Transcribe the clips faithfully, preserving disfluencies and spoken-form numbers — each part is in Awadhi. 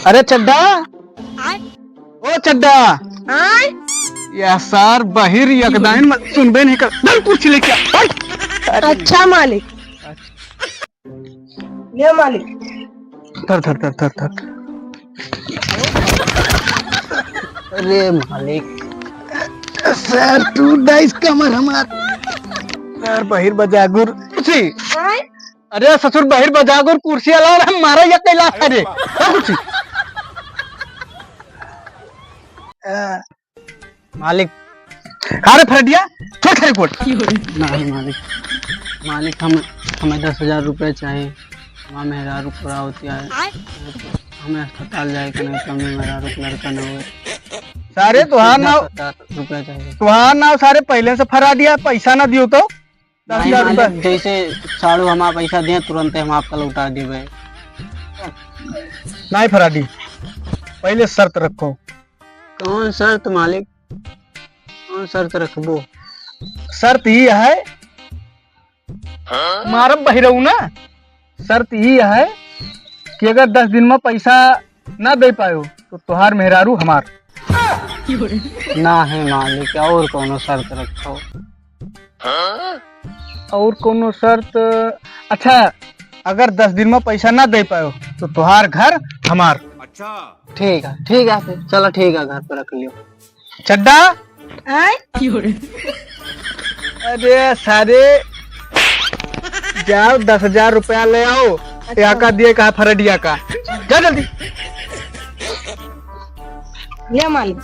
अरे चड्डा, आय? ओ चड्डा। आय? या सार बहिर यकदाइन मत सुनबे नहीं कर। चल कुर्सी लेके आ। आय। अच्छा मालिक। ये मालिक। धर, धर, धर, धर, धर। अरे मालिक, सर, टूट दाइस कमर हमार। सर, बहिर बजागुर। कुर्सी। आय? अरे ससुर, बहिर बजागुर, कुर्सी अलावा हम मारा या कैला है रे। हाँ, कुर्सी। आ, मालिक। का रे फरडिया, छोड़ रे कोट। नहीं मालिक, मालिक, हम, हमें दस हजार रुपये चाहिए। हमार मेहरारू पूरा होती है, आय? हमें अस्पताल जाए के नहीं, कम में मेहरारू के लड़का न होए। सारे तुहार नाव, दस हजार रुपये चाहिए। तुहार नाव सारे पहले से फराडिया, पैसा ना दियो तो दस हजार रुपये। नहीं मालिक, जैसे साड़ू हमारा पैसा दिए, तुरंत हम आपका लौटा देबे। नहीं फराडी, पहले शर्त रखो। कौन शर्त मालिक? कौन शर्त रखबो? शर्त ई है, मारब बहिरऊ ना, शर्त ई है कि अगर दस दिन में पैसा ना दे पायो तो तोहार मेहरारू हमार। ना है मालिक, और कौनो शर्त रखो। और कौनो शर्त? अच्छा, अगर दस दिन में पैसा ना दे पायो तो तोहार घर हमार। अच्छा। ठीक है, ठीक है, फिर चलो, ठीक है, घर पे रख लियो। चड्डा। आय? अरे सारे, जाओ दस हजार रुपया ले आओ। अच्छा। या का दिए कहा फरडिया का, जा जल्दी। ले मालिक।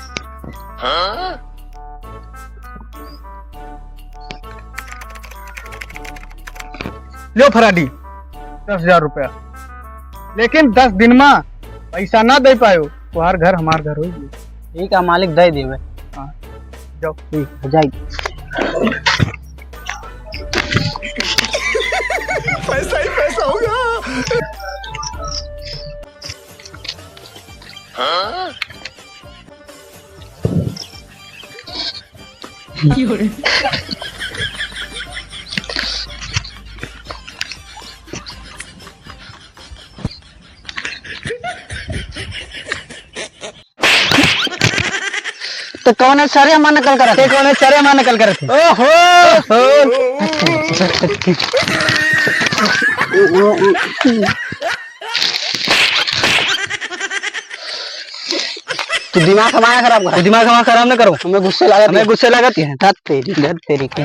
लो फराडी, दस हजार रुपया, लेकिन दस दिन में पैसा ना दे पायो, तोहार घर हमार घर होई। ठीक है मालिक, दे देबे। हाँ, जाओ। ठीक है, जाइए। पैसा ही पैसा होगा। तो कौन है सारे हमार नकल करत? ते कौन है सारे हमार नकल करत? ओहो! तू दिमाग हमारा खराब कर। तू दिमाग हमारा खराब ना करो। हमें गुस्से लागत हमें है। गुस्से लागत है। धत तेरी, धत तेरी के।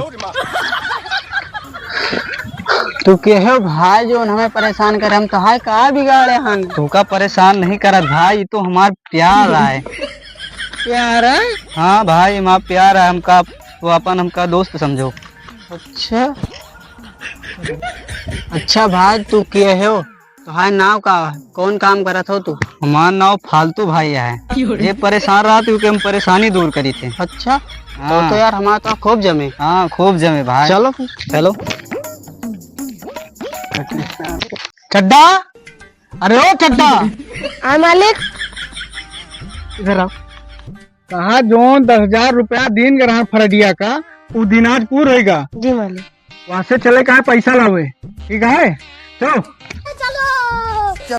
तू के हो भाई जो हमें परेशान करे, हम तो हाय का बिगाड़े हन। तू का परेशान नहीं करत भाई, ये तो हमार प्यार है। प्यार है? हाँ भाई, हमार प्यार है, हमका, वो अपन हमका दोस्त समझो। अच्छा। अच्छा भाई, तू के हो? तोहार नाव का है? कौन काम करत हो तू? हमार नाव फालतू भाई है। जे परेशान रहत है, ओके हम परेशानी दूर करी थे। अच्छा, हाँ। तो, तो यार हमार तो खूब जमे। हाँ, खूब जमे भाई। चलो फिर। चलो। चड्डा, अरे ओ चड्डा। हाँ मालिक। इधर आओ। कहा जौन दस हजार रुपया दीन गरहा फरडिया का, उ दिन आज पूर होइगा। जी मालिक। वहाँ से चले कहा पैसा लावे, ठीक है? चलो। चलो।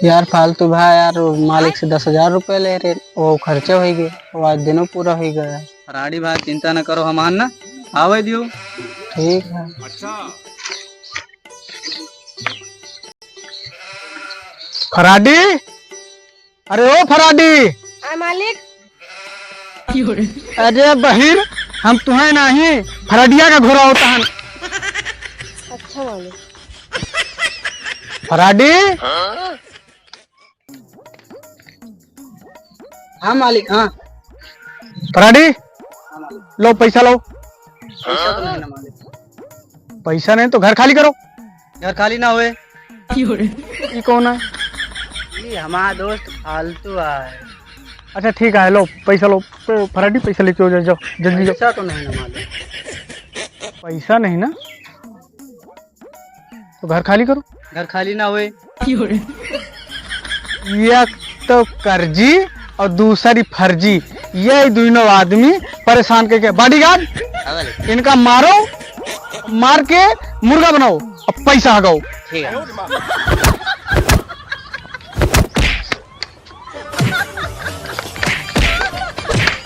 यार फालतू भाई यार, वो मालिक से दस हजार रुपये ले रहे, वो खर्चा होइगे, वो आज दिनों पूरा होइगा यार। फराडी भाई चिंता न करो, हमार ना आवे दियो। ठीक है। अच्छा। फराडी, अरे ओ फराडी। हाँ मालिक। अरे बहिर, हम तुहें नाही, फरडिया का घोरा होता है। अच्छा मालिक। फराडी। हाँ मालिक, हाँ। फराडी, हाँ मालिक। लो पैसा लो। पैसा तो नहीं ना मालिक। पैसा नहीं तो घर खाली करो। घर खाली ना होए। ई कौन है? ई हमार दोस्त फालतू है। अच्छा ठीक है, लो पैसा लो। तो फराडी पैसा लेके हो जाओ, जाओ, जल्दी जाओ। पैसा तो नहीं ना मालिक। पैसा नहीं ना? तो घर खाली करो। घर खाली ना होए। एक तो कर्जी और दूसरी फर्जी। ये दुइनो आदमी परेशान करके, बॉडीगार्ड, हाँ मालिक। इनका मारो, मार के मुर्गा बनाओ, अब पैसा हगाओ। ठीक है।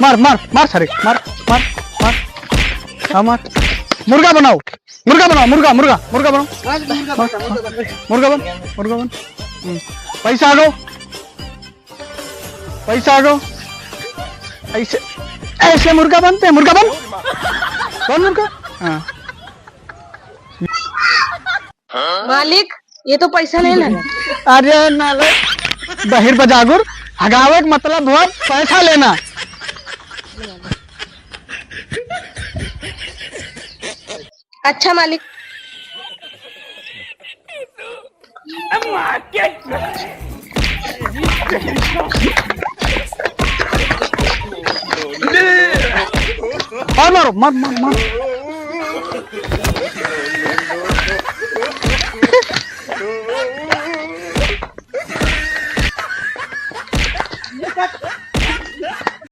मार, मार, मार सारे, मार, मार, मार। हाँ, मार। मुर्गा बनाओ, मुर्गा बनाओ, मुर्गा, मुर्गा, मुर्गा बनाओ। मुर्गा बन, मुर्गा बन। हम्म। पैसा हगाओ, पैसा हगाओ। ऐसे, ऐसे मुर्गा बनते हैं, मुर्गा बन। बन मुर्गा। हाँ। मालिक, ये तो पैसा लेना है। अरे नाले, बहिर बजागुर, हगावे के मतलब हुआ पैसा लेना। अच्छा मालिक। और मारो, मार, मार, मार।